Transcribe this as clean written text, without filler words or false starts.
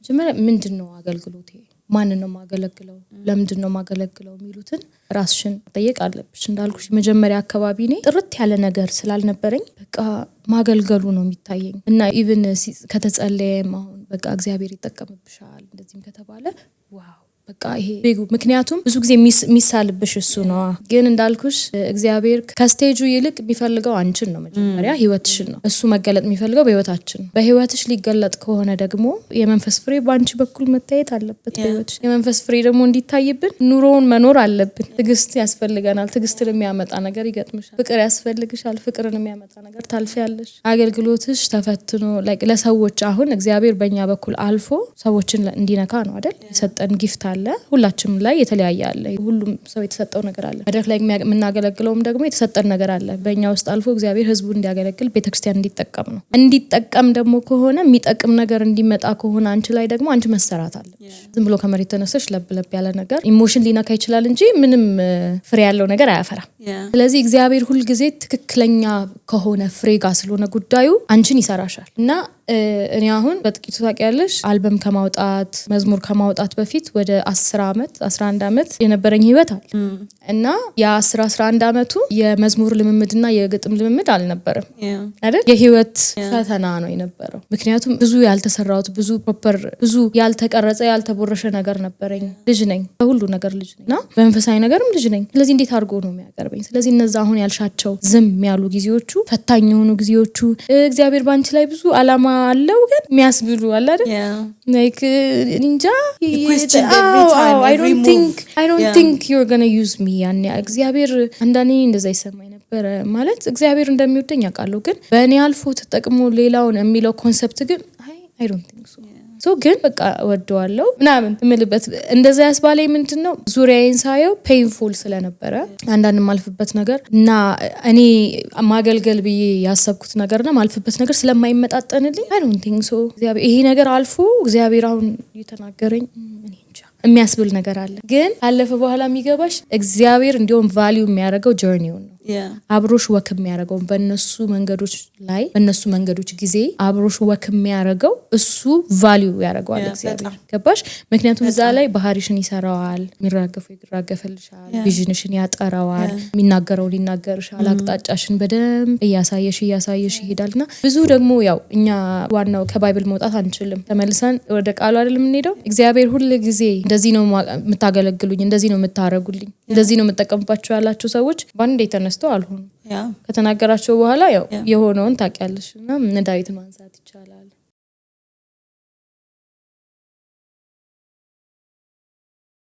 መጀመሪያ ምንድን ነው አገልግሎቴ? ማንን ነው የማገለግለው? ለምንድን ነው የማገለግለው? የሚሉትን ራስሽን መጠየቅ አለብሽ። እንዳልኩሽ መጀመሪያ አካባቢ እኔ ጥርት ያለ ነገር ስላልነበረኝ በቃ ማገልገሉ ነው የሚታየኝ። እና even ከተጸለየም አሁን በቃ እግዚአብሔር ይጠቀምብሻል እንደዚህም ከተባለ wow፣ በቃ ይሄ፣ ምክንያቱም ብዙ ጊዜ የሚሳልብሽ እሱ ነዋ። ግን እንዳልኩሽ እግዚአብሔር ከ stage ኡ ይልቅ የሚፈልገው አንቺን ነው። መጀመሪያ ህይወትሽን ነው። እሱ መገለጥ የሚፈልገው በህይወታችን ነው። በህይወትሽ ሊገለጥ ከሆነ ደግሞ የመንፈስ ፍሬ በአንቺ በኩል መታየት አለበት። በህይወትሽ የመንፈስ ፍሬ ደግሞ እንዲታይብን ኑሮውን መኖር አለብን። ትዕግስት ያስፈልገናል። ትዕግስትን የሚያመጣ ነገር ይገጥምሻል። ፍቅር ያስፈልግሻል። ፍቅርን የሚያመጣ ነገር ታልፊያለሽ። አገልግሎትሽ ተፈትኖ like ለሰዎች፣ አሁን እግዚአብሔር በእኛ በኩል አልፎ ሰዎችን እንዲነካ ነው አይደል? የሰጠን gift አለ። ሁላችንም ላይ የተለያየ አለ። ሁሉም ሰው የተሰጠው ነገር አለ። መድረክ ላይ የምናገለግለውም ደግሞ የተሰጠን ነገር አለ። በእኛ ውስጥ አልፎ እግዚአብሔር ህዝቡ እንዲያገለግል፣ ቤተክርስቲያን እንዲጠቀም ነው። እንዲጠቀም ደግሞ ከሆነ፣ የሚጠቅም ነገር እንዲመጣ ከሆነ አንቺ ላይ ደግሞ አንቺ መሰራት አለብሽ። ዝም ብሎ ከመሬት ተነስተሽ ለብ ለብ ያለ ነገር emotion ሊነካ ይችላል እንጂ ምንም ፍሬ ያለው ነገር አያፈራም። ስለዚህ እግዚአብሔር ሁልጊዜ ትክክለኛ ከሆነ ፍሬ ጋር ስለሆነ ጉዳዩ አንቺን ይሰራሻል። እና እኔ አሁን በጥቂቱ ታውቂያለሽ፣ አልበም ከማውጣት፣ መዝሙር ከማውጣት በፊት ወደ 10 ዓመት፣ 11 ዓመት የነበረኝ ህይወት አለ። እና የ10፣ 11 ዓመቱ የመዝሙር ልምምድና የግጥም ልምምድ አልነበረም አይደል? የህይወት ፈተና ነው የነበረው። ምክንያቱም ብዙ ያልተሰራሁት፣ ብዙ proper፣ ብዙ ያልተቀረጸ፣ ያልተቦረሸ ነገር ነበረኝ። ልጅ ነኝ፣ በሁሉ ነገር ልጅ ነኝ እና በመንፈሳዊ ነገርም ልጅ ነኝ። ስለዚህ እንዴት አድርጎ ነው የሚያቀርበኝ? ስለዚህ እነዛ አሁን ያልሻቸው ዝም ያሉ ጊዜዎቹ፣ ፈታኝ የሆኑ ጊዜዎቹ፣ እግዚአብሔር በአንቺ ላይ ብዙ አላማ አለው ግን የሚያስብሉ አለ አይደል? Like እንጃ። I don't think you're gonna use me። ያኔ እግዚአብሔር፣ አንዳንዴ እንደዛ ይሰማኝ ነበረ። ማለት እግዚአብሔር እንደሚወደኝ አውቃለሁ፣ ግን በእኔ አልፎ ተጠቅሞ ሌላውን የሚለው concept ግን I don't think so። So ግን በቃ እወደዋለሁ ምናምን የምልበት፣ እንደዛ ያስባለኝ ምንድን ነው፣ ዙሪያዬን ሳየው painful ስለነበረ አንዳንድ የማልፍበት ነገር እና እኔ ማገልገል ብዬ ያሰብኩት ነገርና ማልፍበት ነገር ስለማይመጣጠንልኝ I don't think so ይሄ ነገር አልፎ እግዚአብሔር አሁን እየተናገረኝ እኔ እንጃ የሚያስብል ነገር አለ። ግን ካለፈ በኋላ የሚገባሽ እግዚአብሔር እንዲሁም value የሚያደርገው journey ውን ነው። አብሮሽ walk የሚያደርገው፣ በእነሱ መንገዶች ላይ፣ በእነሱ መንገዶች ጊዜ አብሮሽ walk የሚያደርገው እሱ value ያደርገዋል እግዚአብሔር። ገባሽ? ምክንያቱም እዛ ላይ ባህሪሽን ይሰራዋል፣ የሚራገፈው ይራገፈልሻል፣ vision ሽን ያጠራዋል፣ የሚናገረውን ይናገርሻል፣ አቅጣጫሽን በደንብ እያሳየሽ እያሳየሽ ይሄዳል። እና ብዙ ደግሞ ያው እኛ ዋናው ከ Bible መውጣት አንችልም። ተመልሰን ወደ ቃሉ አይደል የምንሄደው? እግዚአብሔር ሁል ጊዜ እንደዚህ ነው የምታገለግሉኝ፣ እንደዚህ ነው የምታረጉልኝ፣ እንደዚህ ነው የምጠቀምባቸው ያላቸው ሰዎች በአንዴ ተነስተው አልሆኑም። ከተናገራቸው በኋላ ያው የሆነውን ታውቂያለሽ። እና እነ ዳዊትን ማንሳት ይቻላል።